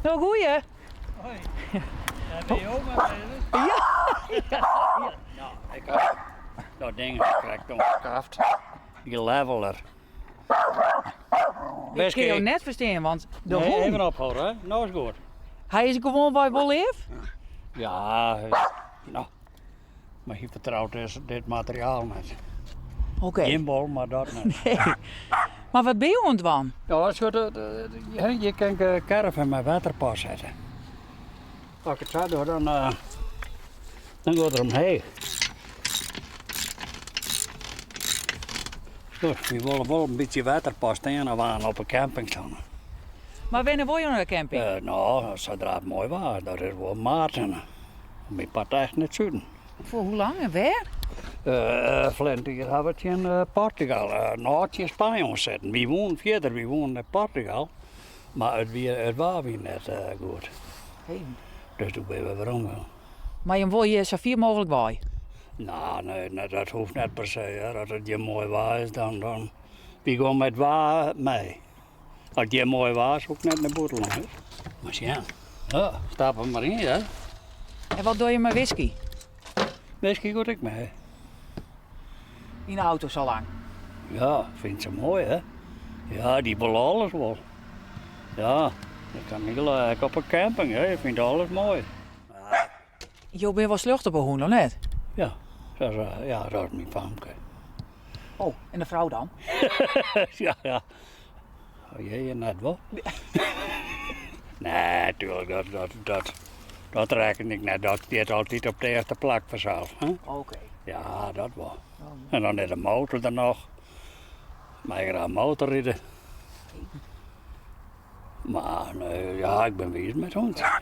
No goeie. Hoi. Dêr binne jo mei beuzich? Ja. No, ik ha dat ding krekt oanskaft. Dy leveler. Ik kin jo net ferstean, want de Nee, hûn... even ophâlde, hè. No is goed. Hy is gewoanwei wol leaf? Ja, no. Mar hy fertrout dit materiaal net. Oké. Jim wol, mar dat net. Nee. Mar wat binne jo oan it dwaan? Ja, je kin de caravan mei wetterpas sette. As ik it sa doch, dan, uh, dan giet er omheech. Goed, wy wolle wol in bytsje wetterpas stean of aan op de camping staan. Mar wannear wolle jo nei de camping? Uh, no, sadree't it moai waar is, dat is wol maart. Myn part echt net suden. Foar hoe lang en wêr? Uh, ferleden jier ha we tsjin eh, Portugal, uh, no tsjin Spanje oansetten. Wy woenen fierder, wy woenen nei Portugal, mar it, wie, it waar wie net uh, goed. Hey. Dus doe binne we werom gien. Mar jim wolle hjir sa fier mooglik wei? No, nee, nee, dat hoecht net per se. Hè. As it hjir moai waar is, dan, dan wy gean mei it waar mei. As it hjir moai waar is, hoech ik net nei bûtenlân. Mar sjen. Ja, stap er mar yn, ja. En wat dogge je mei whisky? Whisky giet ek mei. Yn de auto sa lang? Ja, fynt se moai, hè. Ja, dy wol alles wol. Ja, dat kan hiel ek op 'e camping, hè. Je fynt alles moai. Jo binne wol sljocht op 'e hûn, of net? Ja, dat is, eh, ja, dat is myn famke. Oh, en de frou dan? ja, ja. Oh, jee, net wol. nee, tuurlijk, dat, dat, dat, dat reken ik net. Dat stiet altyd op it earste plak fansels. Oké. Okay. Ja, dat wol. En dan is de motor der noch. Mei graach motorride. Mar nee, ja, ik bin wiis mei hûn. Ja.